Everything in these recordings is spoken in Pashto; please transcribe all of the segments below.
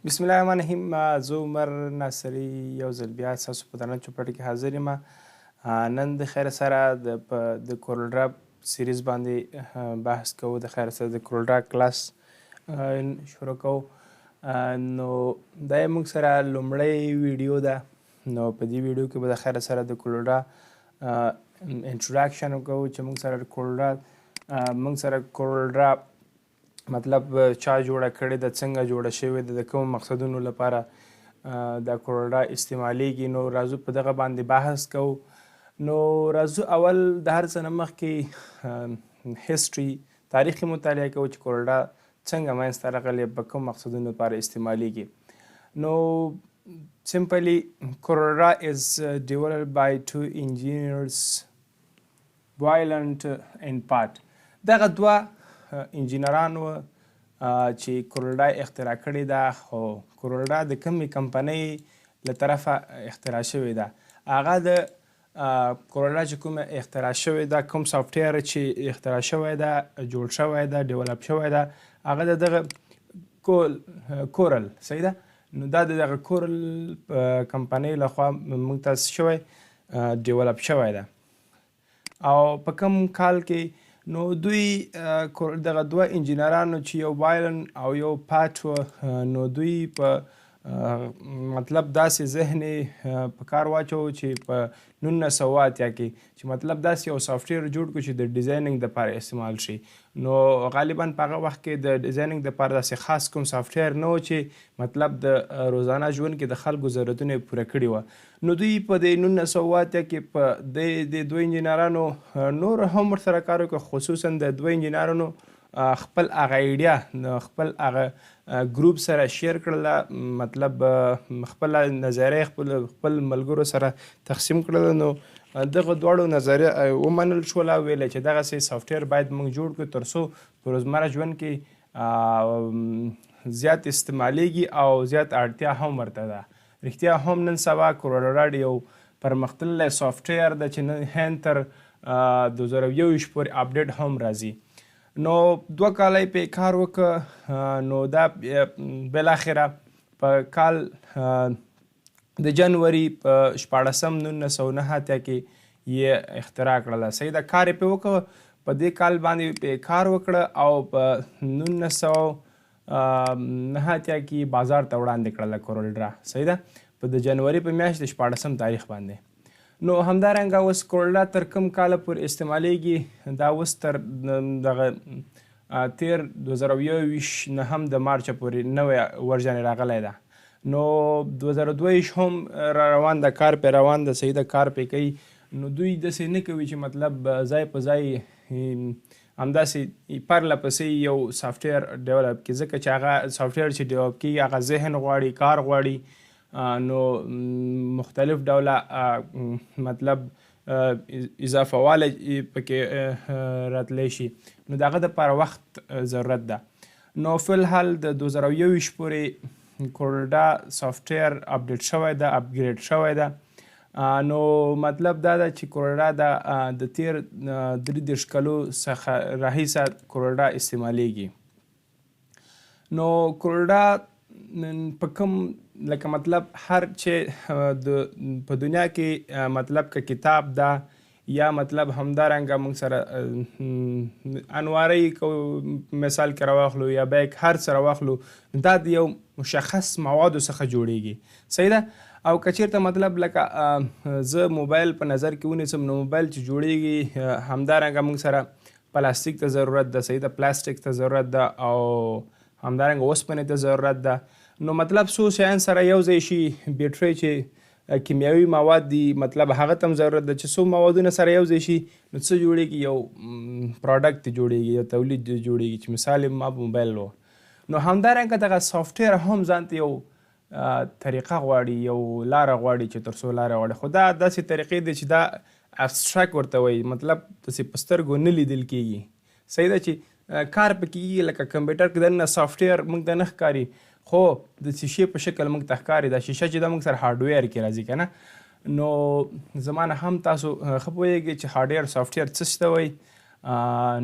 بسم الله الرحمن الرحیم. زه عمر ناصري یو ځل بیا ستاسو په درنه چوپړ کې حاضر یم. نن د خیر سره د کورلډرا series باندې بحث کوو. د خیر سره د کورلډرا کلاس شروع کوو. نو دا یې موږ سره لومړۍ ویډیو ده. نو په دې ویډیو کې به د خیر سره د کورلډرا introduction وکړو چې موږ سره کورلډرا مطلب چا جوړه کړې ده، څنګه جوړه شوې ده، د کومو مقصدونو لپاره دا کورلډرا استعمالیږي. نو راځو په دغه باندې بحث کوو. نو راځو اول د هر څه نه مخکې history، تاریخي مطالعه کوو چې کورلډرا څنګه منځته راغلې، په کوم مقصدونو لپاره استعمالیږي. نو simply, CorelDRAW is developed by two engineers, Buyland and Pat. دغه دوه انجینران و چې کورلډا اختراع کړې ده. خو کورلډا د کومې کمپنۍ له طرفه اختراع شوې ده؟ هغه د کورلډا چې کومه اختراع شوې ده، کوم software چې اختراع شوی ده، جوړ شوی ده، develop شوی ده، هغه د دغه کورل، صحیح ده. نو دا د دغه کورل کمپنۍ لخوا موږ ته شوی، develop شوی ده. او په کوم کال کې؟ نو دوی دغه دوه انجینرانو چې یو بایلن او یو پاټ و، نو دوی په مطلب داسې ذهن په کار واچو چې په 1980 کې چې مطلب داسې یو software جوړ کړو چې د designing دپاره استعمال شي. نو غالبا په هغه وخت کې د designing دپاره داسې خاص کوم software نه و چې مطلب د روزانه ژوند کې د خلکو ضرورتونه یې پوره کړي وه. نو دوی په دې 1980 کې په دې دوه انجینرانو، نور هم ورسره کار وکړ، خصوصا د دوه انجینرانو خپل هغه idea خپل هغه ګروپ سره share کړله، مطلب خپل نظریه خپل ملګرو سره تقسیم کړله. نو دغه دواړو نظریه ومنل شوله، ویل چې دغسې software باید موږ جوړ کړو تر څو په روزمره ژوند کې زیات استعمالیږي او زیات اړتیا هم ورته ده. رښتیا هم نن سبا کورلډ یو پرمختللی software ده چې نن هند تر 2021 پورې update هم راځي. نو 2 کاله یې پې کار وکړ. نو دا بالاخره په کال د جنوري په 16 1989 کې یې اختراع کړله، صحیح ده. کار یې پې وکړ، په دې کال باندې پې کار وکړه او په 1989 کې بازار ته وړاندې کړله کورلډرا، صحیح ده، په د جنوري په میاشت د 16 تاریخ باندې. نو همدارنګه اوس کورلډرا تر کوم کاله پورې استعمالیږي؟ دا اوس تر دغه تیر 2021 نه هم د مارچ پورې نوی version راغلی ده. نو 2022 هم را روان ده، کار پې روان ده، صحیح ده، کار پې کوي. نو دوی داسې نه کوي چې مطلب ځای په ځای همداسې پرله پسې یو software develop کړي، ځکه چې هغه software چې develop کیږي هغه ذهن غواړي، کار غواړي. نو مختلف ډوله مطلب اضافه والی پکې راتلی شي، نو د هغه دپاره وخت ضرورت ده. نو فی الحال د 2021 پورې کورلډا software update شوی ده، upgrade شوی ده. نو مطلب دا ده چې کورلډا د تیر 33 کلو څخه راهیسه کورلډا استعمالیږي. نو کورلډا په کوم لکه مطلب هر چې د په دنیا کې مطلب که کتاب ده یا مطلب همدارنګه موږ سره انوارۍ کو مثال کې راواخلو یا بیک، هر څه راواخلو، دا د یو مشخص موادو څخه جوړیږي، صحیح ده. او که چیرته مطلب لکه زه موبایل په نظر کې ونیسم، نو موبایل چې جوړیږي همدارنګه موږ سره پلاستیک ته ضرورت ده، صحیح ده، پلاستیک ته ضرورت ده او همدارنګه اوسپنې ته ضرورت ده. نو مطلب څو شیان سره یو ځای شي، بیټرۍ چې کیمیاوي مواد دي، مطلب هغه ته هم ضرورت ده، چې څو موادونه سره یو ځای شي نو څه جوړیږي؟ یو product جوړیږي، یو تولید جوړیږي چې مثال ما موبایل و. نو همدارنګه دغه software هم ځان ته یو طریقه غواړي، یو لاره غواړي چې تر څو لاره غواړي. خو دا داسې طریقې دي چې دا abstract ورته وایي، مطلب داسې په سترګو نه لیدل کیږي، صحیح ده، چې کار پکې کیږي. لکه کمپیوټر کې دننه software موږ ته نه ښکاري، خو د شیشې په شکل موږ ته ښکاري. دا شیشه چې ده موږ سره hardware کې راځي که نه. نو زما نه هم تاسو ښه پوهېږئ چې hardware software څه ته وایي.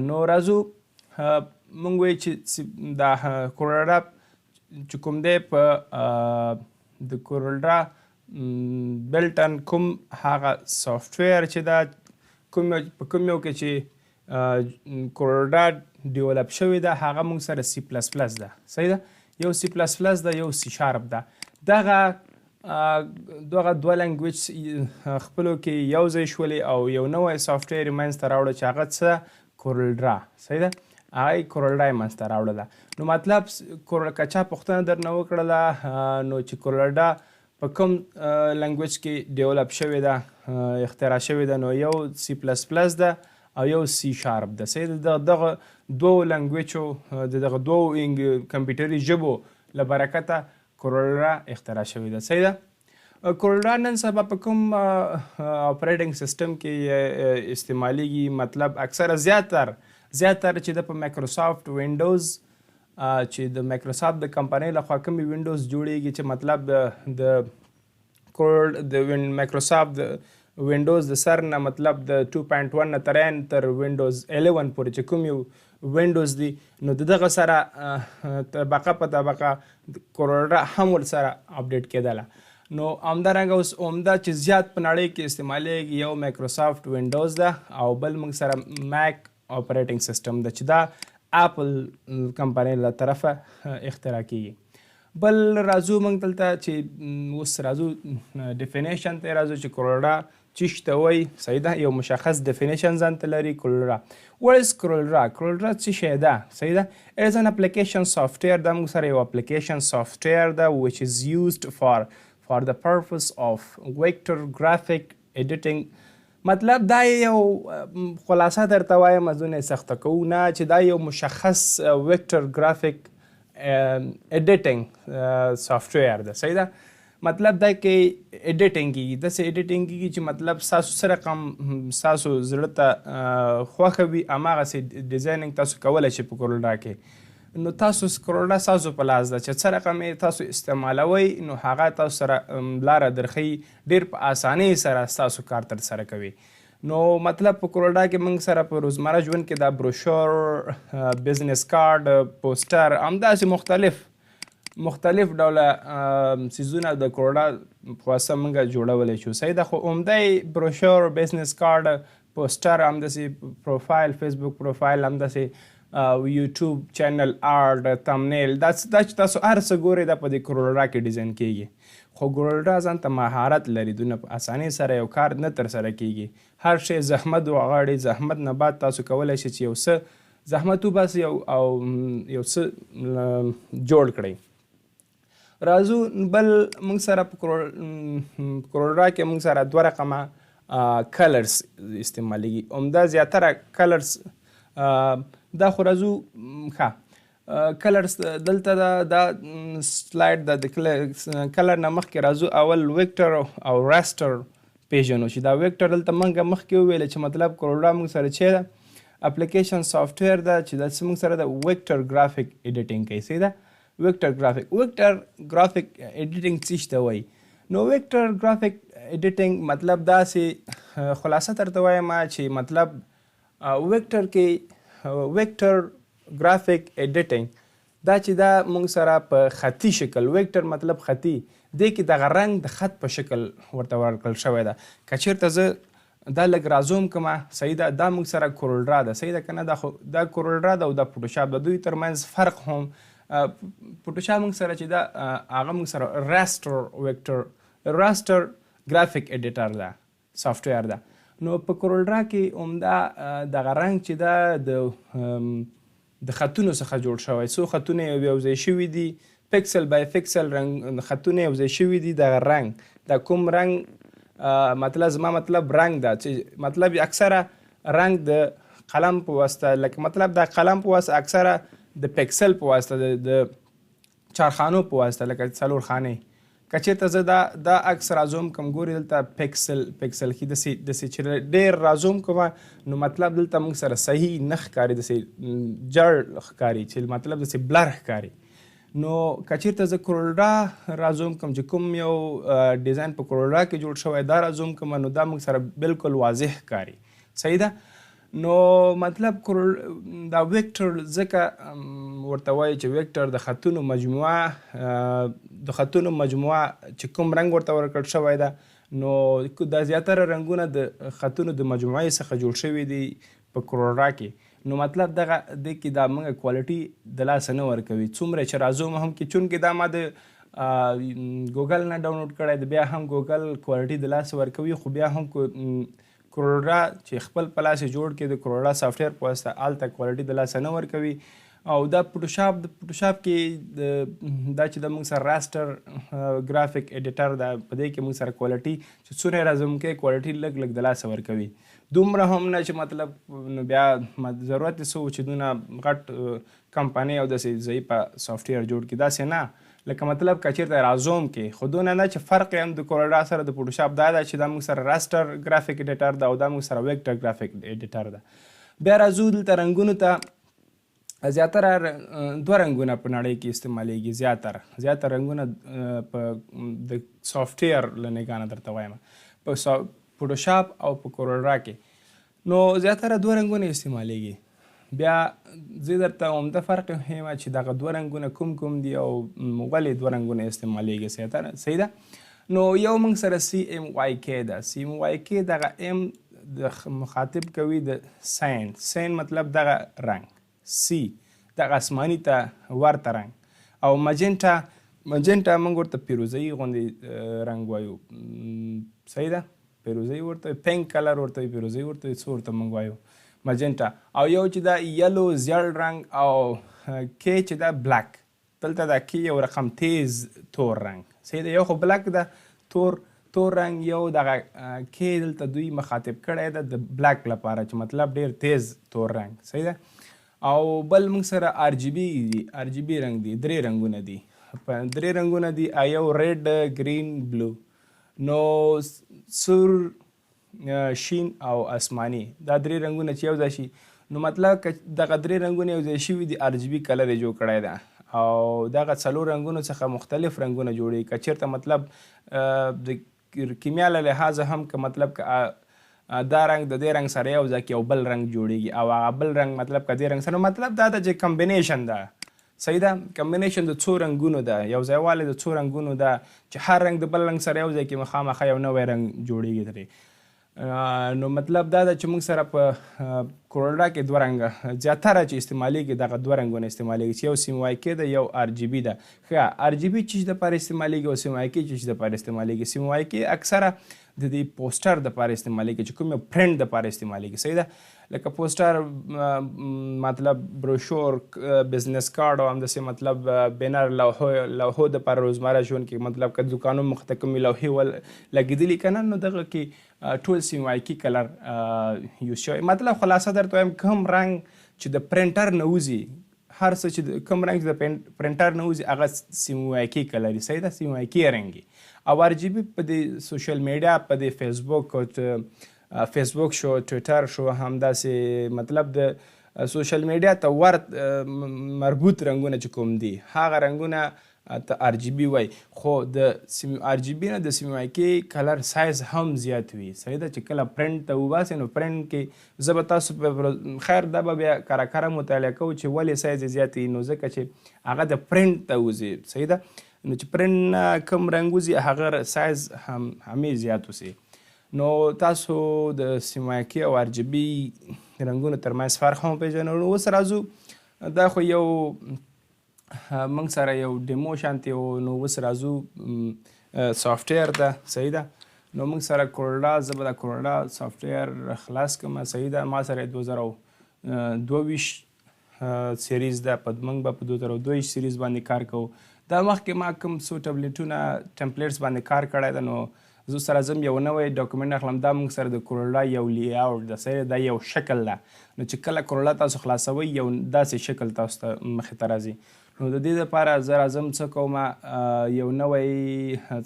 نو راځو، موږ وایو چې دا کورلډا چې کوم دی په د کورلډرا بلټن کوم هغه سافټویر چې دا کوم په کوم یو کې چې کورلډرا develop شوې ده، هغه موږ سره سی پلس پلس ده. صحیح ده، یو سی پلس پلس ده، یو سی شارپ ده. دغه دغه دوه language خپلو کې یو ځای شولې او یو نوی سافټویر یې منځته راوړه چې هغه څه کورلډرا. صحیح ده، هغه یې کورلډرا یې منځته راوړله. نو مطلب که چا پوښتنه درنه وکړله نو چې کورلډرا په کوم language کې develop شوې ده، اختراع شوې ده، نو یو سی پلس پلس ده او یو سی شارپ ده. صحیح ده، دغه دوو language و د دغه دوو کمپیوټري ژبو له برکته کورلډرا اختراع شوې ده. صحیح ده، کورلډرا نن سبا په کوم operating system کې استعمالیږي؟ مطلب اکثره زیاتر چې د په مایکروسافټ وینډوز، چې د مایکروسافټ د کمپنۍ لخوا کومې وینډوز جوړیږي، چې مطلب د د مایکروسافټ د وینډوز د سر نه مطلب د 2.1 نه تر تر وینډوز 11 پورې چې کوم یو وینډوز دی، نو د دغه سره طبقه په طبقه کورلډرا هم ورسره update کېدله. نو همدارنګه اوس عمده چې زیات په نړۍ کې استعمالیږي یو مایکروسافټ وینډوز ده او بل موږ سره ماک operating system ده چې دا اپل کمپنۍ له طرفه اختراع کیږي. بل راځو موږ دلته چې اوس راځو definition ته راځو چې کورلډرا چیش ته وایي. صحیح ده، یو مشخص definition ځان ته لري کورلډرا. What is کورلډرا؟ کورلډرا څه شی ده؟ صحیح ده، it is an application software. دا موږ سره یو application software ده which is used for the purpose of vector graphic editing. مطلب دا یو خلاصه درته وایم، ځونه یې سخته کوو نه، چې دا یو مشخص vector graphic editing software ده. صحیح ده، مطلب دا کې editing کیږي، داسې editing کیږي چې مطلب ستاسو څه رقم ستاسو زړه ته خوښه وي هماغسې designing تاسو کولی شئ په کورلډرا کې. نو تاسو کورلډرا ستاسو په لاس ده چې څه رقم یې تاسو استعمالوئ، نو هغه تاسو سره لاره درښیي، ډېر په اسانۍ سره ستاسو کار ترسره کوي. نو مطلب په کورلډرا کې موږ سره په روزمره ژوند کې دا brochure، business card، poster، همداسې مختلف ډوله څیزونه د کورلډرا په واسطه موږ جوړولی شو. صحیح ده، خو عمده یې brochure، business card، poster، همداسې profile، فیسبوک پروفایل، همداسې یوټیوب channel، art، thumbnail، دا چې تاسو هر څه ګورئ دا په دې کورلډرا کې design کیږي. خو کورلډرا ځان ته مهارت لري، دونه په اسانۍ سره یو کار نه ترسره کیږي. هر شی زحمت وغواړي، زحمت نه بعد تاسو کولی شئ چې یو څه زحمت وباسئ او یو څه جوړ کړئ. راځو بل موږ سره په کورلډرا کې موږ سره دوه رقمه colors استعمالیږي. عمده زیاتره colors دا خو راځو ښه colors دلته دا slide د color نه مخکې راځو. اول vector او raster پیژنو، چې دا vector دلته موږ مخکې وویل چې مطلب کورلډرا موږ سره چې ده application software ده چې دا موږ سره د vector graphic editing کوي. صحیح ده، vector graphic، vector graphic editing څه ته وایي؟ نو vector graphic editing مطلب داسې خلاصه درته وایم چې مطلب vector کې vector graphic editing دا چې دا موږ سره په خطي شکل، vector مطلب خطي، دې کې دغه رنګ د خط په شکل ورته ورکړل شوی ده. که چېرته زه دا لږ را zoom کړم، صحیح ده، دا موږ سره کورلډرا ده. صحیح ده که نه؟ دا خو دا کورلډرا ده او دا فوټوشاپ ده، دوی ترمنځ فرق هم فوټوشاپ موږ سره چې دا هغه موږ سره raster vector raster graphic editor ده، software ده. نو په کورلډرا کې عمده دغه رنګ چې ده د خطونو څخه جوړ شوی، څو خطونه یو یو ځای شوي دي، pixel by pixel رنګ خطونه یو ځای شوي دي. دغه رنګ دا کوم رنګ، مطلب زما مطلب رنګ ده چې مطلب اکثره رنګ د قلم په واسطه، لکه مطلب د قلم په واسطه اکثره د پکسل په واسطه، د چارخانو په واسطه، لکه څلور خانې. که چېرته زه دا عکس را zoom کړم، ګوري دلته pixel pixel ښي داسې چې ډېر را zoom کړم، نو مطلب دلته موږ سره صحیح نه ښکاري، داسې جړ ښکاري، چې مطلب داسې blur ښکاري. نو که چېرته زه کورلډرا را zoom کړم چې کوم یو design په کورلډرا کې جوړ شوی دا را zoom کړم، نو دا موږ سره بالکل واضح ښکاري. صحیح ده. نو مطلب دا ویکټر ځکه ورته وایي چې ویکټر د خطونو مجموعه، د خطونو مجموعه چې کوم رنګ ورته ورکړ شوی ده، نو دا زیاتره رنګونه د خطونو د مجموعې څخه جوړ شوي دي په کورلډرا کې. نو مطلب دغه دې کې دا موږ کوالټي د لاسه نه ورکوي څومره چې راځو هم کې، چونکې دا ما د ګوګل نه ډاونلوډ کړی دی، بیا هم ګوګل کوالټي د لاسه ورکوي، خو بیا هم کورلډرا چې خپل په لاس یې جوړ کړي د کورلډرا سافټویر په واسطه، هلته کوالټي د لاسه نه ورکوي. او دا فوټوشاپ، د فوټوشاپ کې دا چې د موږ سره راستر ګرافیک ایډیټر ده، په دې کې موږ سره کوالټي چې څونه یې راځم کې کوالټي لږ لږ د لاسه ورکوي، دومره هم نه چې مطلب نو بیا ضرورت یې څه و چې دونه غټ کمپنۍ او داسې ضعیفه سافټویر جوړ کړي، داسې نه. لکه مطلب که چېرته رازوم کې خو دونه نه چې فرق یې هم د کورلډرا سره د فوټوشاپ دا ده چې دا موږ سره راستر ګرافیک ایډیټر ده او دا موږ سره ویکټر ګرافیک ایډیټر ده. بیا راځو دلته رنګونو ته. زیاتره دوه رنګونه په نړۍ کې استعمالیږي، زیاتره رنګونه په د سافټویر له نګاه نه درته وایم، په فوټوشاپ او په کورلډرا کې نو زیاتره دوه رنګونه استعمالیږي. بیا زه درته عمده فرق ښیم چې دغه دوه رنګونه کوم کوم دي او ولې دوه رنګونه استعمالیږي. صحیح ده. نو یو موږ سره سی ام وای کی ده. سی ام وای کی دغه ام د مخاطب کوي د سین، سین مطلب دغه رنګ سی، دغه آسماني ته ورته رنګ. او مجنټا، مجنټا موږ ورته پیروزهیي غوندې رنګ وایو. صحیح ده، پیروزهیي ورته وایو، پینک کلر ورته وایو، پیروزهیي ورته وایو، څه ورته موږ وایو مجنټا. او یو چې دا یلو زیړ رنګ، او کې چې دا بلک، دلته دا کې یو رقم تیز تور رنګ. صحیح ده، یو خو بلک ده تور رنګ، یو دغه کې دلته دوی مخاطب کړی ده د بلک لپاره چې مطلب ډیر تیز تور رنګ. صحیح ده. او بل موږ سره آر جی بی دي، آر جی بی رنګ دي، درې رنګونه دي، په درې رنګونه دي، یو ریډ، ګرین، بلو. نو سور، شین او آسماني، دا درې رنګونه چې یو ځای شي نو مطلب که دغه درې رنګونه یو ځای شوي دي آر جی بی کلر یې جوړ کړی ده. او دغه څلور رنګونو څخه مختلف رنګونه جوړېږي. که چېرته مطلب د کیمیا له لحاظه هم که مطلب که دا رنګ د دې رنګ سره یو ځای کې یو بل رنګ جوړېږي، او هغه بل رنګ مطلب که دې رنګ سره، مطلب دا ده چې کمبینیشن ده. صحیح ده، کمبینیشن د څو رنګونو ده، یو ځایوالی د څو رنګونو ده چې هر رنګ د بل رنګ سره یو ځای کې مخامخه یو نوی رنګ جوړېږي ترې. نو مطلب دا ده چې موږ سره په کورلډرا کې دوه رنګه زیاتره چې استعمالیږي دغه دوه رنګونه استعمالیږي، چې یو سیم وای کې ده، یو آر جی بی ده. ښه، آر جی بی چیش دپاره استعمالیږي او سیم وای کې چیش دپاره استعمالیږي. سیم وای کې اکثره د دې پوسټر دپاره استعمالیږي چې کوم یو پرنټ دپاره استعمالیږي. صحیح ده، لکه پوسټر، مطلب بروشور، بزنس کارت او همداسې مطلب بینر، لوحو دپاره روزمره ژوند کې مطلب که دوکانو مخ ته کومې لوحې لګېدلي که نه، نو دغه کې ټول سیم وای کی کلر یوز شوی. مطلب خلاصه درته وایم، کوم رنګ چې د پرنټر نه وځي، هر څه چې کوم رنګ چې د پرنټر نه وځي هغه سیم وای کی کلر وي. صحیح ده، سیم وای کی رنګ وي. او آر جی بی په دې سوشل میډیا، په دې فیسبوک او فیسبوک شو، ټویټر شو، همداسې مطلب د سوشل میډیا ته ورت مربوط رنګونه چې کوم دي هغه رنګونه ته آر جی بی وایي. خو د سیم آر جی بی نه د سیم وای کی کلر سایز هم زیات وي. صحیح ده، چې کله پرنټ ته وباسئ نو پرنټ کې زه به تاسو په خیر دا به بیا کره کره مطالعه کوو چې ولې سایز یې زیات وي. نو ځکه چې هغه د پرنټ ته وځي. صحیح ده، نو چې پرنټ نه کوم رنګ وځي هغه سایز همې زیات وسي. نو تاسو د سیم وای کی او آر جی بی رنګونو ترمنځ فرق هم وپېژنئ. نو اوس راځو، دا خو یو موږ سره یو ډیمو شانتې و. نو اوس راځو سافټویر ده. صحیح ده، نو موږ سره کورلډرا، زه به دا کورلډرا سافټویر خلاص کړم. صحیح ده، ما سره یې 2022 سیریز ده، په موږ به په 2022 سیریز باندې کار کوو. دا مخکې ما کوم څو ټابلیټونه ټمپلیټس باندې کار کړی ده، نو زه سره ځم یو نوی ډاکومنټ اخلم. دا موږ سره د کورلډرا یو لیاوټ ده. صحیح ده، دا یو شکل ده. نو چې کله کورلډرا تاسو خلاصوئ یو داسې شکل تاسو ته مخې ته راځي. نو د دې دپاره زه راځم څه کوم، یو نوی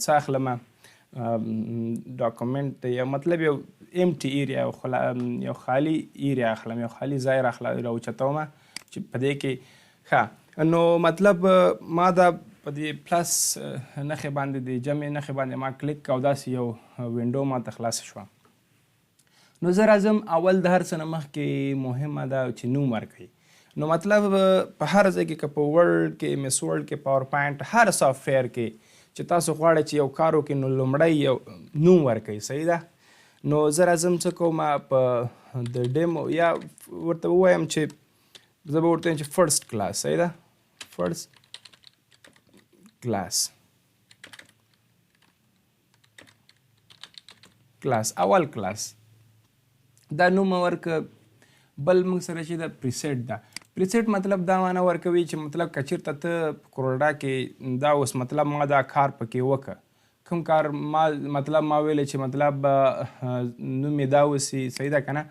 څه اخلم، ډاکومنټ، یو مطلب یو امټي ایریا، یو خالي ایریا اخلم، یو خالي ځای راوچتوم چې په دې کې ښه. نو مطلب ما دا په دې پلس نښې باندې، د جمع نښې باندې ما کلیک او داسې یو وینډو ما ته خلاصه شوه. نو زه راځم اول د هر څه نه مخکې مهمه ده چې نوم ورکړئ. نو مطلب په هر ځای کې، که په Word کې، MS Word کې، PowerPoint، هر software کې چې تاسو غواړئ چې یو کار وکړئ، نو لومړی یو نوم ورکړئ، صحیح ده. نو زه راځم څه کوم، په د demo یا ورته ووایم چې زه به ورته وایم چې first class، صحیح ده، first class، class، اول کلاس، دا نوم ورکړه. بل موږ سره چې ده preset ده. preset مطلب دا معنی ورکوي چې مطلب که چېرته ته په CorelDRAW کې دا اوس مطلب ما دا کار پکې وکړه، کوم کار ما مطلب ما ویلی چې مطلب نوم یې دا اوسي، صحیح ده که نه،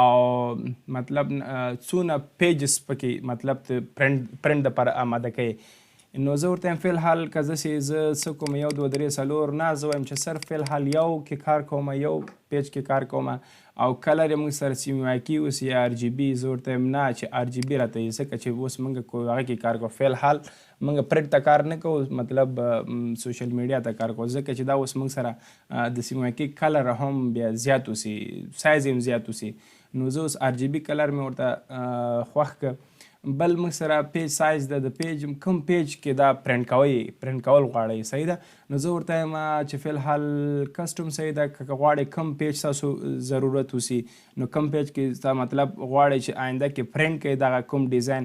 او مطلب څونه pages پکې مطلب ته پرنټ دپاره آماده کوې. نو زه ورته وایم فی الحال که زه چې زه څه کوم، 1 2 3 4، نه، زه وایم چې صرف فی الحال یو کې کار کوم، یو page کې کار کوم، او color یې موږ سره CMYK اوسي یا RGB. زه ورته وایم نه چې RGB راته یې، ځکه چې اوس موږ هغه کې کار کوو، فی الحال موږ پرنټ ته کار نه کوو، مطلب social media ته کار کوو، ځکه چې دا اوس موږ سره د CMYK color هم بیا زیات اوسي، سایز یې هم زیات اوسي. نو زه اوس RGB color مې ورته خوښ کړ. بل موږ سره page size ده، د page کوم page کې دا پرنټ کوئ، پرنټ کول غواړئ، صحیح ده. نو زه ورته وایم چې فی الحال custom صحیح ده، که غواړئ کوم page تاسو ضرورت اوسي، نو کوم page کې ستا مطلب غواړئ چې آینده کې پرنټ کړئ دغه کوم ډیزاین،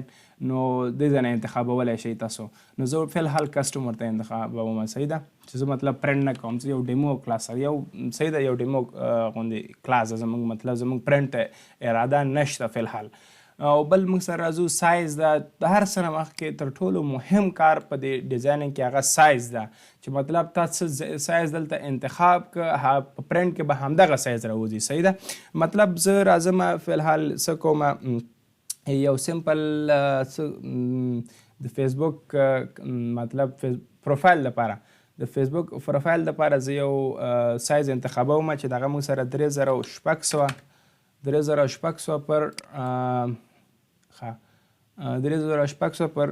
نو دې ځای نه انتخابولی شئ تاسو. نو زه فی الحال custom ورته انتخابوم، صحیح ده، چې زه مطلب پرنټ نه کوم، زه یو demo class یو، صحیح ده، یو demo غوندې کلاس ده زموږ، مطلب زموږ پرنټ ته اراده نشته فی الحال. او بل موږ سره راځو سایز ده. د هر څه نه مخکې تر ټولو مهم کار په دې designing کې هغه سایز ده، چې مطلب تا څه سایز دلته انتخاب که، په پرنټ کې به همدغه سایز راوځي، صحیح ده. مطلب زه راځم فی الحال څه کوم، یو simple څه، د فیسبوک، مطلب پروفایل لپاره، د فیسبوک پروفایل لپاره زه یو سایز انتخابوم چې دغه موږ سره 3600، 3600 پر، ښه، 3600 پر،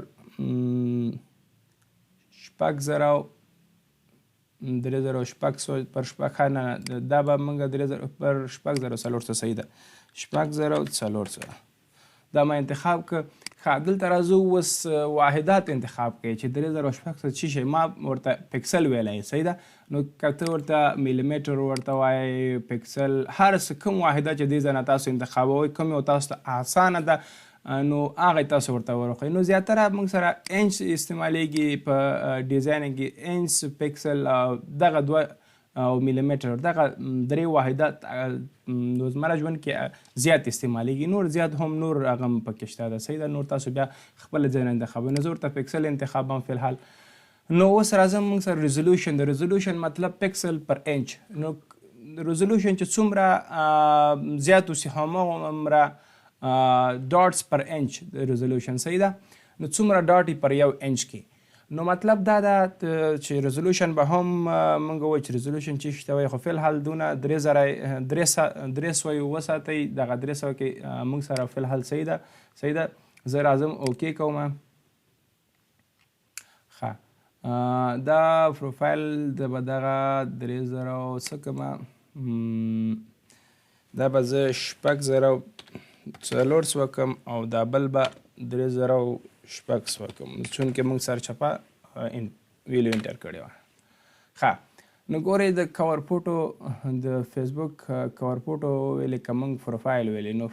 شپږ زره او 3600 پر شپږ، ښه، نه، نه، دا به موږ 3000 پر 6400، صحیح ده، 6400 دا ما انتخاب کړ. ښه، دلته راځو اوس واحدات انتخاب کړئ چې 3600 څه شی، ما ورته پکسل ویلی، صحیح ده. نو که ته ورته میلیمتر ورته وایې، پکسل، هر څه کوم واحده چې دې ځای نه تاسو انتخابوئ، کوم یو تاسو ته اسانه ده، نو هغه تاسو ورته وروښیئ. نو زیاتره موږ سره انچ استعمالیږي په designing کې، انچ، پکسل، دغه دوه او میلیمتر، دغه درې واحدات روزمره ژوند کې زیات استعمالیږي. نور زیات هم نور هغه هم پکې شته ده، صحیح ده. نور تاسو بیا خپله ځای نه انتخابوئ. نو زه ورته پکسل انتخابوم فی الحال. نو اوس راځم موږ سره resolution. د resolution مطلب پکسل پر انچ. نو resolution چې څومره زیات اوسي هماغومره dots پر انچ resolution، صحیح ده. نو څومره dot یې پر یو انچ کې. نو مطلب دا ده چې resolution به هم، موږ وایو چې resolution چې شته وایي، خو فی الحال دونه درې زره، درې سوه یې وساتئ، دغه 300 کې، موږ سره فی الحال صحیح ده، صحیح ده. زه راځم okay کوم. ښه، دا پروفایل د به دغه درې زره او څه کومه، دا به زه 6400 کوم او دا بل به 3600 کوم، چونکې موږ سرچپه value enter کړې وه. ښه، نو ګورئ د cover photo، د فیسبوک cover photo ویلې که موږ پروفایل ویلې، نو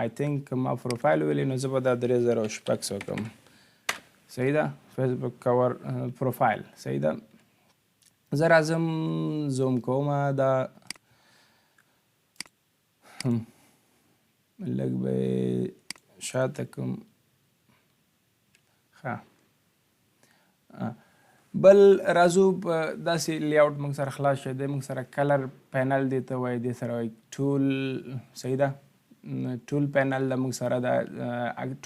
I think که ما پروفایل ویلې نو زه به دا 3600 کوم، صحیح ده. فیسبوک cover profile، صحیح ده. زه راځم zoom کوم، دا لږ به یې شاته کوم. ښه، بل راځو په داسې layout موږ سره خلاص شوی دی. موږ سره color panel دی ته وایي، دې سره وایي tool، صحیح ده. tool panel له موږ سره دا،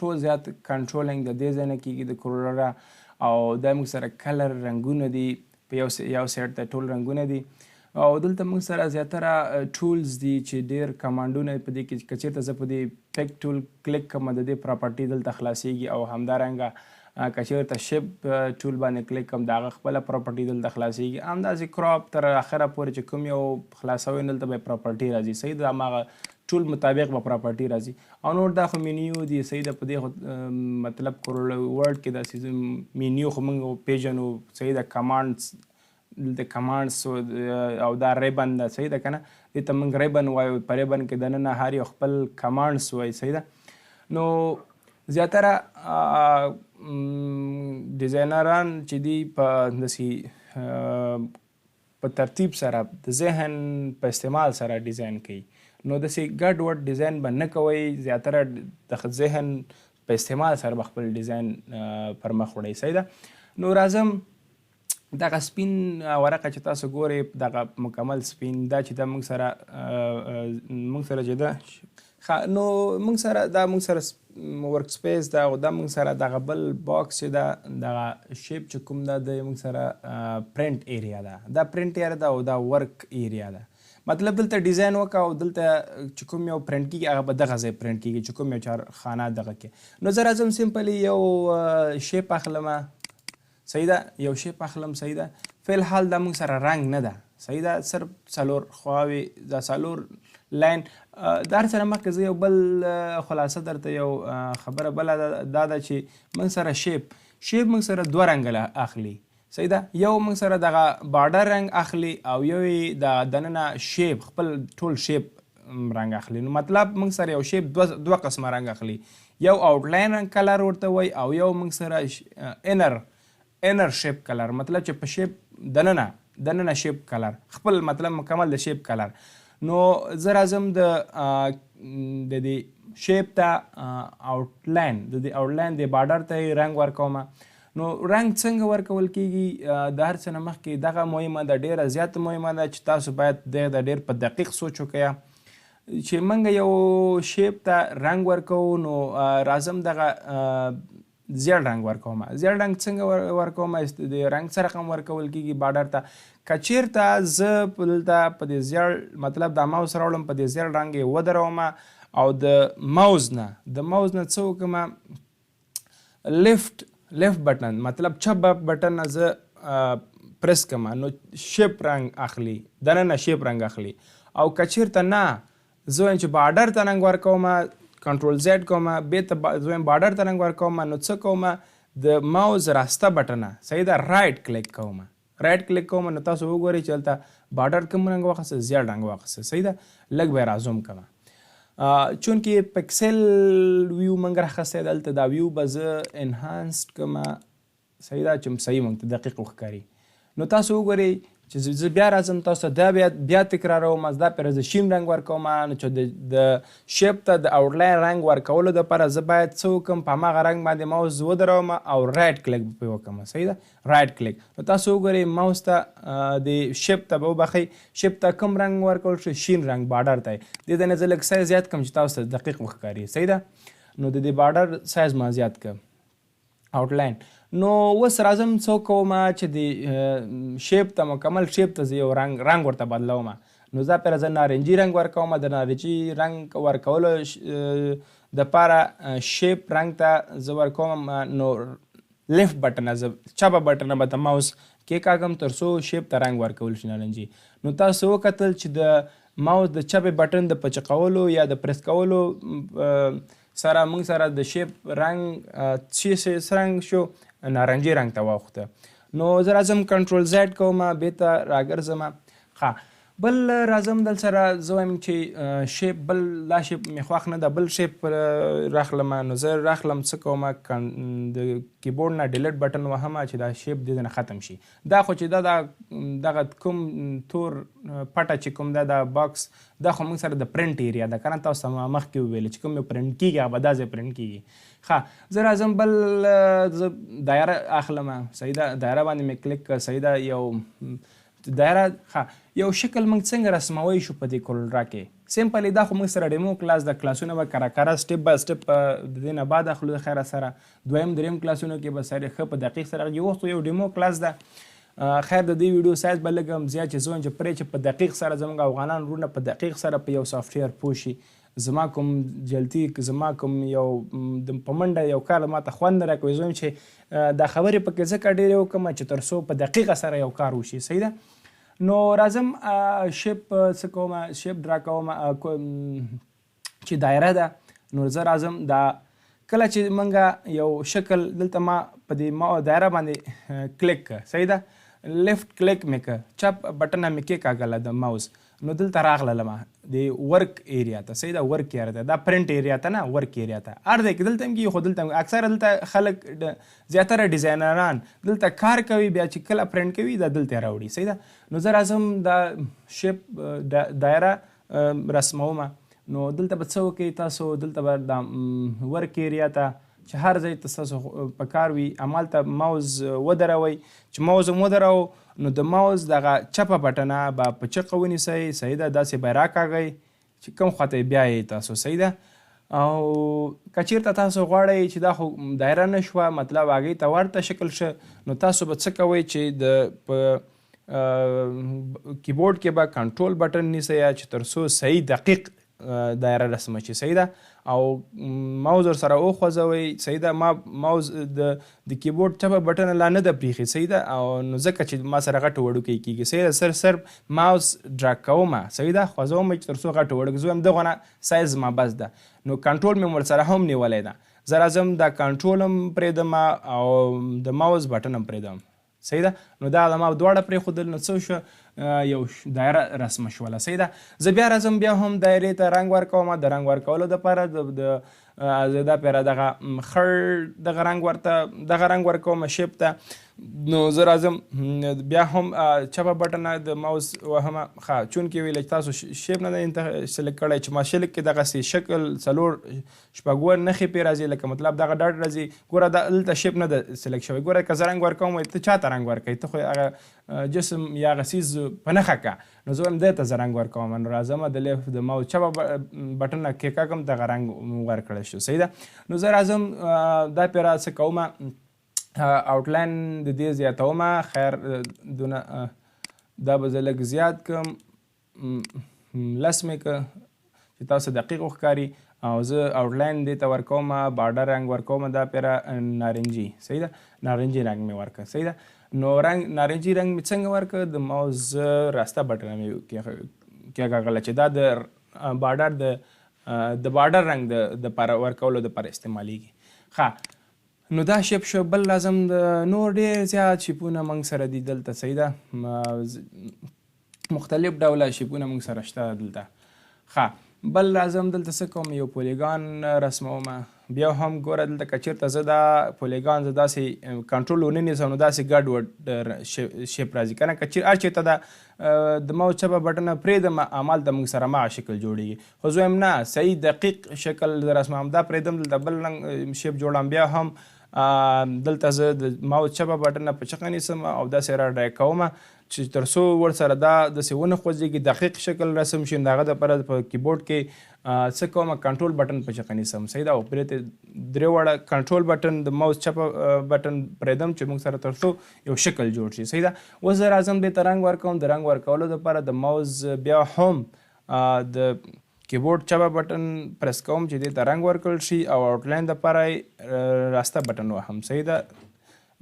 ټول زیات controlling د دې ځای نه کېږي د CorelDRAW، او دا موږ سره color رنګونه دي په یو سیټ ته ټول رنګونه دي. او دلته موږ سره زیاتره tools دي چې ډېر command ونه په دې کې، که چېرته زه په دې pick tool click کړم د دې property دلته خلاصېږي، او همدارنګه که چېرته shape tool باندې کلیک کړم د هغه خپله property دلته خلاصېږي. همداسې crop تر اخره پورې چې کوم یو خلاصوي دلته به پراپرټي راځي، صحیح ده. هماغه ټول مطابق به پراپرټي راځي. او نور دا خو مینیو دي، صحیح ده. په دې خو مطلب کورل ورډ کې داسې مینیو خو موږ پېژنو، صحیح ده. کمانډز دلته کمانډز او دا ریبن ده، صحیح ده که نه؟ دې ته موږ ریبن وایو. په ریبن کې دننه هر یو خپل کمانډز وایي، صحیح ده. نو زیاتره ډیزاینران چې دي په داسې په ترتیب سره د ذهن په استعمال سره ډیزاین کوي، نو داسې ګډ وډ ډیزاین به نه کوئ. زیاتره د ذهن په استعمال سره به خپل ډیزاین پر مخ وړئ، صحیح ده. نو راځم دغه سپین ورقه چې تاسو ګورئ، دغه مکمل سپین دا چې دا موږ سره چې ده، ښه، نو موږ سره دا موږ سره ورک سپیس ده، او دا موږ سره دغه بل باکس چې ده، دغه شیپ چې کوم ده، د موږ سره پرنټ ایریا ده، دا پرنټ ایریا ده او دا ورک ایریا ده. مطلب دلته ډیزاین وکړه او دلته چې کوم یو پرنټ کېږي هغه به دغه ځای پرنټ کېږي چې کوم یو چار خانه دغه کې. نو زه راځم سمپلی یو شیپ اخلم، صحیح ده، یو شیپ اخلم، صحیح ده. فی الحال دا موږ سره رنګ نه ده، صحیح ده، صرف څلور خواوې دا څلور لاین. د هر څه نه مخکې زه یو بل خلاصه درته یو خبره بله دا ده چې موږ سره شیپ موږ سره دوه رنګه اخلي، صحیح ده. یو موږ سره دغه بارډر رنګ اخلي او یو یې د دننه شیپ خپل ټول شیپ رنګ اخلي. نو مطلب موږ سره یو شیپ دوه قسمه رنګ اخلي، یو آوټلاین رنګ کلر ورته وایي او یو موږ سره انر شیپ کلر، مطلب چې په شیپ دننه شیپ کلر خپل مطلب مکمل د شیپ کلر. نو زه راځم د دې شیپ ته آوټلاین، د دې آوټلاین د بارډر ته یې رنګ ورکوم. نو رنګ څنګه ورکول کېږي؟ د هر څه نه مخکې دغه مهمه ده، ډېره زیاته مهمه ده چې تاسو باید دغه د ډېر په دقیق سوچ وکړئ چې موږ یو شیپ ته رنګ ورکوو. نو راځم دغه زیړ رنګ ورکوم. زیړ رنګ څنګه ورکوم؟ د رنګ څه رقم ورکول کېږي بارډر ته؟ که چېرته زه دلته په دې زیړ مطلب دا ماوس راوړم، په دې زیړ رنګ یې ودروم او د ماوس نه څه وکړم، لیفت بټن مطلب چپ بټن نه زه پرس کړم، نو شیپ رنګ اخلي، دننه شیپ رنګ اخلي. او که چېرته نه زه وایم چې بارډر ته رنګ ورکوم، کنټرول زیډ کوم، بیرته زه وایم بارډر ته رنګ ورکوم، نو څه کوم، د ماوس راسته بټنه، صحیح ده، رایټ کلیک کوم، رایټ کلیک کوم. نو تاسو وګورئ چې دلته بارډر کوم رنګ واخیسته، زیړ رنګ واخیسته، صحیح ده. لږ به یې رازوم کړم، چونکې پکسل ویو موږ راخیستی، دلته دا ویو به زه انهانسډ کړم، صحیح ده، چې صحیح موږ ته دقیق وښکاري. نو تاسو وګورئ چې زه بیا راځم تاسو ته دا بیا تکراروم، دا پرې زه شین رنګ ورکوم. نو چې د شیپ ته د آوټلاین رنګ ورکولو دپاره زه باید څه وکړم، په هماغه رنګ باندې ماوس ودروم او رایټ کلیک به پرې وکړم، صحیح ده، رایټ کلیک. نو تاسو وګورئ ماوس ته د شیپ ته به وبخښئ، شیپ ته کوم رنګ ورکول شو، شین رنګ بارډر ته. دې ته نه زه لږ سایز زیات کړم چې تاسو ته دقیق وښکاري، صحیح ده. نو د دې بارډر سایز ما زیات کړ آوټلاین. نو اوس راځم څه کوم چې د شیپ ته مکمل شیپ ته زه یو رنګ ورته بدلوم. نو زه پرې زه نارنجي رنګ ورکوم. د نارنجي رنګ ورکولو دپاره شیپ رنګ ته زه ورکوم، نو لیفت بټنه زه چپه بټنه به د ماوس کېکاږم تر څو شیپ ته رنګ ورکول شي نارنجي. نو تاسو وکتل چې د ماوس د چپې بټن د پچقولو یا د پرس کولو سره موږ سره د شیپ رنګ چې څه رنګ شو، نارنجي رنګ ته واوښته. نو زه راځم کنټرول زیډ کوم، بیرته راګرځم. ښه، بل راځم دل سره زه وایم چې شیپ بل دا شیپ مې خوښ نه ده، بل شیپ راخلم. نو زه راخلم څه کوم، د کیبورډ نه ډیلیټ بټن وهم چې دا شیپ دې نه ختم شي. دا خو چې دا دغه کوم تور پټه چې کوم ده، دا باکس، دا خو موږ سره د پرنټ ایریا ده که نه، تاسو ته ما مخکې وویل چې کوم یو پرنټ کېږي هغه به دا ځای پرنټ کېږي. ښه، زه راځم بل زه دایره اخلم، صحیح ده، دایره باندې مې کلیک کړ، صحیح ده، یو دایره. ښه، یو شکل موږ څنګه رسموی شو په دې کورل ډرا کې؟ سمپلی دا خو موږ سره ډیمو کلاس ده، کلاسونه به کرا کرا سټپ بای سټپ د دې نه بعد اخلو د خیره سره، دویم دریم کلاسونو کې به سره ښه په دقیق سره یو وخت یو ډیمو کلاس ده. خیر د دې ویډیو سایز به لږ هم زیات چې زه وایم چې پرې چې په دقیق سره زموږ افغانان وروڼه په دقیق سره په یو سافټویر پوه شي. زما کوم جلتی، زما کوم یو په منډه یو کار ما ته خوند نه راکوي، زه وایم چې دا خبرې پکې ځکه ډېرې وکړم چې تر څو په دقیقه سره یو کار وشي، صحیح ده. نو راځم شیپ څه کوم، شیپ ډرا کوم، چې دایره ده. نو زه راځم دا کله چې مونږ یو شکل دلته ما په دې دایره باندې کلیک که، صحیح ده، left click مې که، چپ بټنه مې کېکاږله د ماوس، نو دلته راغلله ما د work area ته، صحیح ده، work area ته، دا print area ته نه، work area ته. هر ځای کې دلته هم کېږي، خو دلته هم اکثره دلته خلک زیاتره ډیزاینران دلته کار کوي، بیا چې کله پرنټ کوي دا دلته یې راوړي، صحیح ده. نو زه راځم دا shape دایره رسمومه. نو دلته به څه وکئ تاسو؟ دلته به دا work area ته چې هر ځای ته ستاسو په کار وي همالته ماوس ودروئ. چې ماوس هم ودروو نو د ماوس دغه چپه بټنه به په چقه ونیسئ، صحیح ده، داسې به یې راکاږئ چې کوم خواته یې بیایئ تاسو، صحیح ده. او که چېرته تاسو غواړئ چې دا خو دایره نه شوه، مطلب هغې ته ورته شکل شه، نو تاسو به څه کوئ چې د په کیبورډ کې به control button نیسئ چې تر څو صحیح دقیق دایره رسمه شي، صحیح ده. او ماوس ورسره وخوځوئ، صحیح ده. ما ماوس د کیبورډ چپه بټنه لا نه ده پرېښې، صحیح ده، او نو ځکه چې ما سره غټ وړوکی کېږي، صحیح ده. صرف ماوس drag کوم، صحیح ده، خوځوم یې چې تر څو غټ وړوکی، زه وایم دغه نه سایز زما بس ده، نو کنټرول مې ورسره هم نیولی ده. زه راځم دا کنټرول هم پرېږدم او د ماوس بټن هم پرېږدم، صحیح ده. نو دا ما دواړه پرېښودل، نو څه وشو؟ یو دایره رسمه شوله، صحیح ده. زه بیا راځم بیا هم دایرې ته رنګ ورکوم. د رنګ ورکولو دپاره زه دا پیره دغه خړ دغه رنګ ورته دغه رنګ ورکوم shape ته. نو زه راځم بیا هم چپه بټنه د ماوس وهمه. ښه، چونکې ویل چې تاسو shape نه دی select کړی، چې ما select کې دغسې شکل څلور شپږ اووه نښې پرې راځي، لکه مطلب دغه dot راځي. ګوره دا دلته shape نه دی select شوی. ګوره که زه رنګ ورکوم وایي ته چا ته رنګ ورکوې، ته خو هغه جسم یا هغه څیز په نښه که. نو زه وایم دی ته زه رنګ ورکوم. نو راځم د left د ماوس چپه بټنه کېکاږم، دغه رنګ ورکړل شو، صحیح ده. نو زه راځم دا پیره څه کومه، outline د دې زیاتومه. خیر، دونه، دا به زه لږ زیات کړم، لس مې که چې تاسو دقیق وښکاري. او زه outline دې ته ورکوم، border رنګ ورکوم، دا پیره نارنجي، صحیح ده، نارنجي رنګ مې ورکړ، صحیح ده. نو نارنجي رنګ مې څنګه ورکړ؟ د ماوس راسته بټنه مې کېکاږله چې دا د border د border رنګ د پاره ورکولو دپاره استعمالیږي. ښه، نو دا shape شو. بل لازم د نور ډېر زیات shape ونه موږ سره دي دلته، صحیح ده، مختلف ډوله shape ونه موږ سره شته دلته. ښه، بل لازم دلته څه کوم، یو polygon رسموم. بیا هم ګوره دلته که چېرته زه دا polygon زه داسې کنټرول ونه نیسم نو داسې ګډوډ shape راځي، که نه که هر چېرته دا د ماوس چپه بټنه پرېږدم همالته موږ سره مغه شکل جوړېږي. خو زه وایم نه، صحیح دقیق شکل زه رسموم، دا پرېږدم دلته بل رنګ shape جوړوم. بیا هم دلته زه د ماوس چپه بټنه په چقه نیسم او داسې را drag کوم چې تر څو ورسره دا داسې ونه خوځېږي، دقیق شکل رسم شي. نو د هغه دپاره په کیبورډ کې څه کوم، control button په چقه نیسم، صحیح ده. او پرې ته درې واړه control button د ماوس چپه بټن پرېږدم چې موږ سره تر څو یو شکل جوړ شي، صحیح ده. اوس زه راځم دې ته رنګ ورکوم. د رنګ ورکولو دپاره د ماوس بیا هم د کیبورډ چپه بټن پرس کوم چې دې ته رنګ ورکړل شي، او outline دپاره یې راسته بټن وهم، صحیح ده.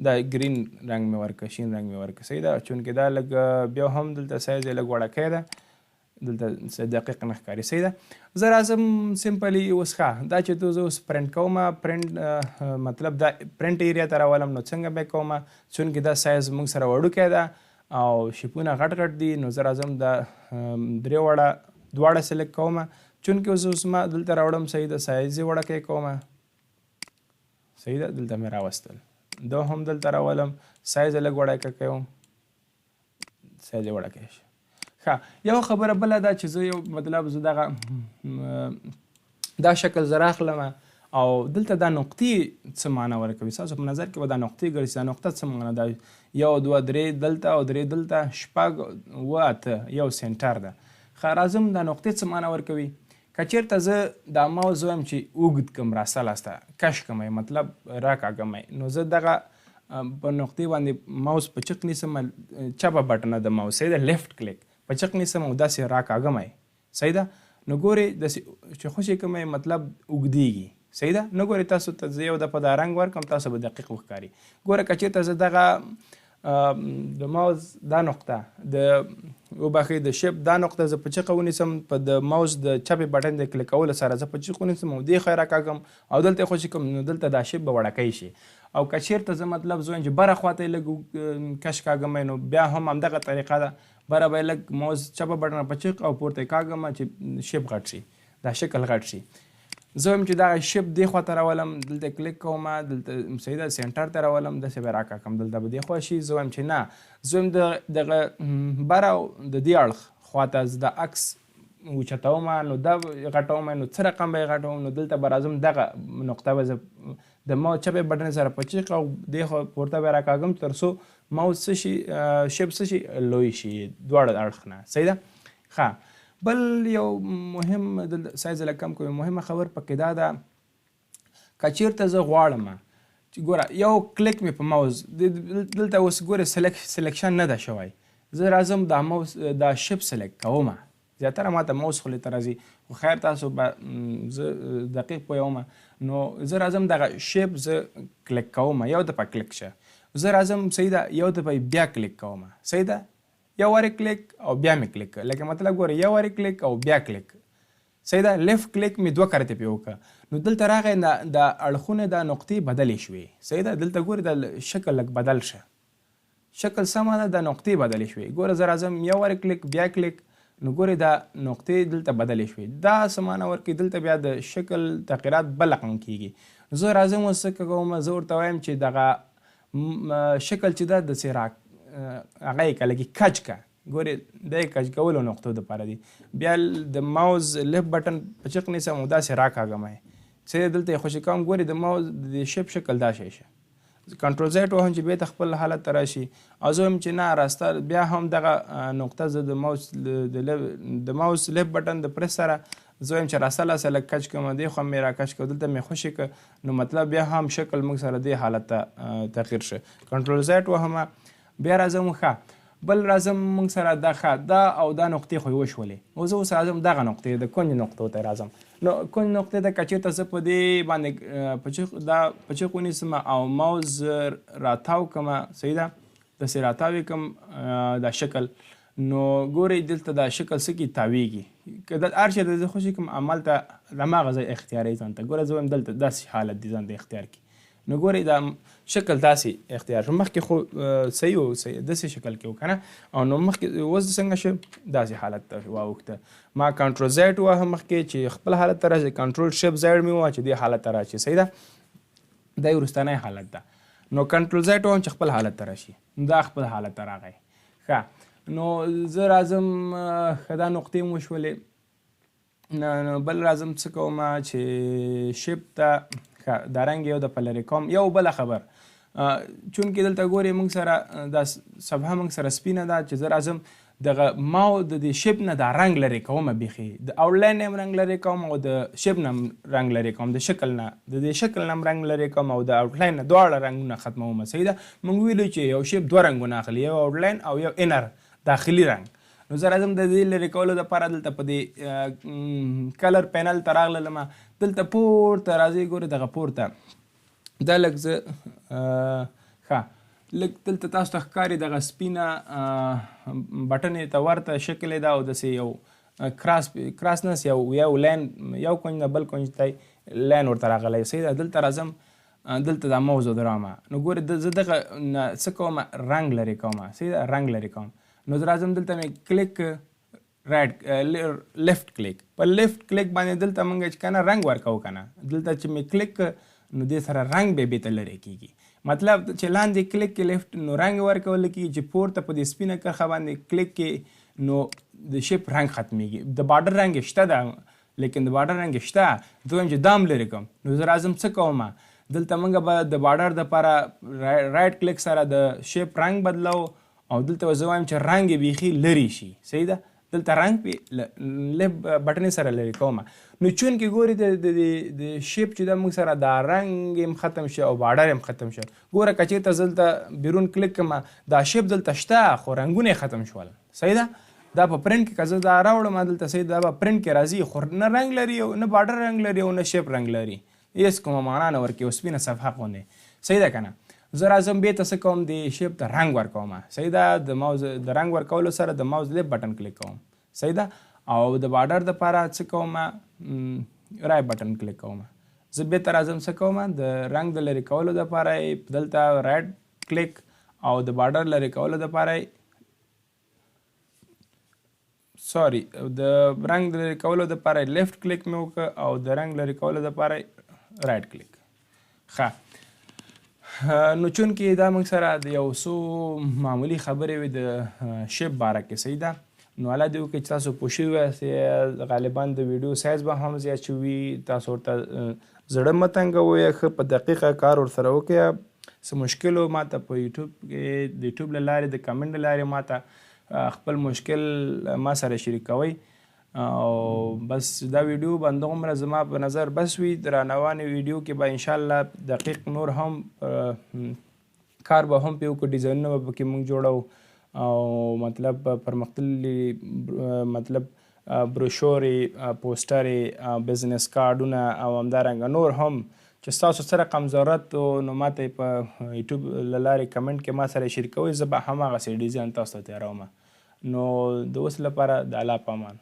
دا green رنګ مې ورکړ، شین رنګ مې ورکړ، صحیح ده. چونکې دا لږ بیا هم دلته سایز یې لږ وړکی ده، دلته څه دقیق نه ښکاري، صحیح ده. زه راځم simply اوس، ښه دا چې زه اوس پرنټ کوم، پرنټ مطلب دا print area ته راولم. نو څنګه به یې کوم، چونکې دا سایز موږ سره وړوکی ده او shape ونه غټ غټ دي، نو زه راځم دا درې واړه دواړه select کوم. چونکې اوس ما دلته راوړم، صحیح ده، سایز یې وړوکی کوم، صحیح ده. دلته مې راوستل، دا هم دلته راولم، سایز یې لږ وړوکی کوم، سایز یې وړوکی شي. ښه، یو خبره بله ده چې زه یو مطلب زه دغه دا شکل زه راخلم او دلته دا نقطې څه معنا ورکوي، ستاسو په نظر کې به دا نقطې ګرځي، دا نقطه څه معنا ده؟ یو دوه درې دلته او درې دلته، شپږ اووه اته، یو center ده. ښه، راځم دا نقطې څه معنا ورکوي؟ که چېرته زه دا ماوس وایم چې اوږد کم، راسته لاسته کش کم یې، مطلب راکاږم یې، نو زه دغه په نقطې باندې ماوس په چق نیسم، چپه بټنه د ماوس، صحیح ده، left click په چق نیسم او داسې راکاږم یې، صحیح ده. نو ګورې داسې چې خوشې کړم یې، مطلب اوږدېږي، صحیح ده. نو ګورې تاسو ته زه یو دفعه دا رنګ ورکړم، تاسو به دقیق وښکاري. ګوره که چېرته زه دغه د ماوس دا نقطه د وبخښئ، د shape دا نقطه زه په چقه ونیسم، په د ماوس د چپې بټن د کلیک کولو سره زه په چق ونیسم او دې خوا یې راکاږم او دلته یې خوشې کړم، نو دلته دا shape به وړکی شي. او که چېرته زه مطلب زه وایم چې بره خوا ته یې لږ کش کاږم، نو بیا هم همدغه طریقه ده، بره به یې لږ ماوس چپه بټن په چق او پورته یې کاږم چې shape غټ شي، دا شکل غټ شي. زه وایم چې دغه shape دې خوا ته راولم، دلته کلیک کوم، دلته صحیح ده center ته راولم، داسې به راکاږم، دلته به دې خوا شي. زه وایم چې نه، زه وایم دغه بره او د دې اړخ خوا ته زه د عکس اوچتوم، نو دا غټوم، نو څه رقم به یې غټوم؟ نو دلته به راځم، دغه نقطه به زه د ماوس چپې بټن سره په چیغ او دې خوا پورته به راکاږم تر څو ماوس څه شي، shape څه شي، لوی شي دواړه اړخ نه. صحیح ده؟ ښه، بل یو مهم دلته size لږ کم کوم، مهمه خبر پکې دا ده که چېرته زه غواړم چې ګوره یو کلیک مې په ماوس دلته اوس ګوره selection نه ده شوی، زه راځم دا ماوس دا shape select کوم، زیاتره ماته ماوس خولې ته راځي، خو خیر تاسو به زه دقیق پوه وم. نو زه راځم دغه shape زه کلیک کوم، یو دفعه کلیک شه، زه راځم صحیح ده، یو دفعه یې بیا کلیک کوم، صحیح ده، یو وارې کلیک او بیا مې کلیک کړ، لکه مطلب ګوره یو وارې کلیک او بیا کلیک، صحیح ده، left click مې دوه کرتې پې وکړه، نو دلته راغی دا اړخونه دا نقطې بدلې شوې، صحیح ده، دلته ګورې دا شکل لږ بدل شه، شکل سمه ده، دا نقطې بدلې شوې. ګوره زه راځم یو وارې کلیک بیا کلیک، نو ګورې دا نقطې دلته بدلې شوې، دا څه معنا ورکوي؟ دلته بیا د شکل تغیرات بل رقم کېږي. زه راځم اوس څه کوم، زه ورته وایم چې دغه شکل چې ده داسې هغه یې که لږې کج که، ګورې دا یې کج کولو نقطو دپاره دي. بیا د ماوس left button په چق نیسم او داسې راکاږم یې، څه دلته یې خوشې کوم، ګورې د ماوس د shape شکل دا شی شه، control Z وهم چې بیرته خپل حالت ته راشي. او زه وایم چې نه راسته بیا هم دغه نقطه زه د ماوس left button د پرس سره زه وایم چې راسته لاسه لږ کچ کړم، دې خوا مې راکش کړ، دلته مې خوشې کړ، نو مطلب بیا هم شکل موږ سره دې حالت ته تغییر شه. control Z وهم، بیا راځم ښه بل راځم موږ سره دا ښه دا او دا نقطې خو یې وشولې، نو زه اوس راځم دغه نقطې د کنج نقطو ته راځم. نو کنج نقطې ته که چېرته زه په دې باندې دا په چق ونیسم او ماوس راتاو کړم، صحیح ده، داسې راتاو یې کړم دا شکل، نو ګورئ دلته دا شکل څه کي تاویږي، که دا هر چېرته زه خوشې کړم هملته هماغه ځای اختیاروي ځان ته. ګوره زه وایم دلته داسې حالت دی ځان ته اختیار کړي، نو ګورئ دا شکل داسې اختیار شو، مخکې خو صحیح و، صحیح داسې شکل کې و که نه، او نو مخکې اوس څنګه شو داسې حالت ته واوښته. ما control Z وواهه مخکې چې خپل حالت ته راشي، control shift Z مې وواهه چې دې حالت ته راشي، صحیح ده، دا یې وروستنی حالت ده. نو control Z وواهم چې خپل حالت ته راشي، نو دا خپل حالت ته راغی. ښه، نو زه راځم، ښه دا نقطې مو شولې. نو بل راځم څه کوم چې shape ته ښه دا رنګ یو دفعه لرې کوم. یو بله خبر، چونکې دلته ګورې موږ سره دا صفحه موږ سره سپینه ده، چې زه راځم دغه ماو د دې shape نه دا رنګ لرې کوم، بیخي د outline نه هم رنګ لرې کوم او د shape نه هم رنګ لرې کوم، د شکل نه، د دې شکل نه هم رنګ لرې کوم او د outline نه دواړه رنګونه ختموم. صحیح ده، موږ ویلو چې یو shape دوه رنګونه اخلي، یو outline او یو inner داخلي رنګ. نو زه راځم د دې لرې کولو دپاره دلته په دې color panel ته راغللم، دلته پورته راځئ، ګورئ دغه پورته دا لږ زه، ښه لږ دلته تاسو ته ښکاري دغه سپینه، بټنې ته ورته شکل یې ده او داسې یو، cross نه یو line، یو کنج نه بل کنج ته line ورته راغلی. صحیح ده، دلته راځم، دلته دا موضوع درامه، نو ګورئ زه دغه نه څه کوم، رنګ لرې کوم. صحیح ده، رنګ لرې کوم. نو زه راځم دلته مې کلیک right، left click، په left click باندې دلته مونږ چې کنه رنګ ورکوو کنه، دلته چې مې کلیک کړ، نو دې سره رنګ به بیرته لرې کېږي. مطلب چې لاندې کلیک کې left نو رنګ ورکول کېږي، چې پورته په دې سپینه کرښه باندې کلیک کې نو د shape رنګ ختمېږي. د border رنګ یې شته ده، لیکن د border رنګ یې شته، زه وایم چې دا هم لرې کوم. نو زه راځم څه کوم، دلته مونږ به د border دپاره right click سره د shape رنګ بدلو او دلته به زه وایم چې رنګ یې بیخي لرې شي. صحیح ده، دلته رنګ پې left بټنې سره لرې کوم. نو چونکې ګورې د shape چې ده موږ سره دا رنګ یې هم ختم شو او border یې هم ختم شو. ګوره که چېرته زه دلته بیرون کلیک کړم، دا shape دلته شته خو رنګونه یې ختم شول. صحیح ده، دا په پرنټ کې که زه دا راوړم دلته، صحیح ده، دا به پرنټ کې راځي خو نه رنګ لري او نه border رنګ لري او نه shape رنګ لري، هېڅ کومه معنا نه ورکوي، او سپینه صفحه غوندې. صحیح ده که نه؟ زه راځم بیا ته څه کوم، د shape ته رنګ ورکوم. صحیح ده. د ماوس د رنګ ورکولو سره د ماوس left button کلیک کوم. صحیح ده. او د border دپاره څه کوم؟ right button کلیک کوم. زه بیرته راځم، څه کوم؟ د رنګ د لرې کولو دپاره دلته right click او د border لرې کولو دپاره، sorry، د رنګ د لرې کولو دپاره left click مې وکړ او د رنګ لرې کولو دپاره right click. ښه، نو چونکې دا موږ سره د یو څو معمولي خبرې وې د shape باره کې، صحیح ده، نو الله دې وکړي چې تاسو پوه شوي یاست. غالبا د ویډیو سایز به هم زیات شوي، تاسو ورته زړه مه تنګوئ، ښه په دقیقه کار ورسره وکړئ. څه مشکل و ماته په یوټیوب کې، د یوټیوب له لارې، د کمنټ له لارې ماته خپل مشکل ما سره شریکوئ. او بس دا ویډیو به همدغومره زما په نظر بس وي. د راروانې ویډیو کې به انشاءالله دقیق نور هم کار به هم پرې وکړو، ډیزاینونه به پکې موږ جوړوو او مطلب پرمختللي مطلب بروشورې، پوسټرې، business کارډونه او همدارنګه نور هم چې ستاسو څه رقم ضرورت و نو ماته یې په یوټیوب له لارې کمنټ کې ما سره شریکوئ، زه به هماغسې ډیزاین تاسو ته تیاروم. نو د اوس لپاره د الله په امان.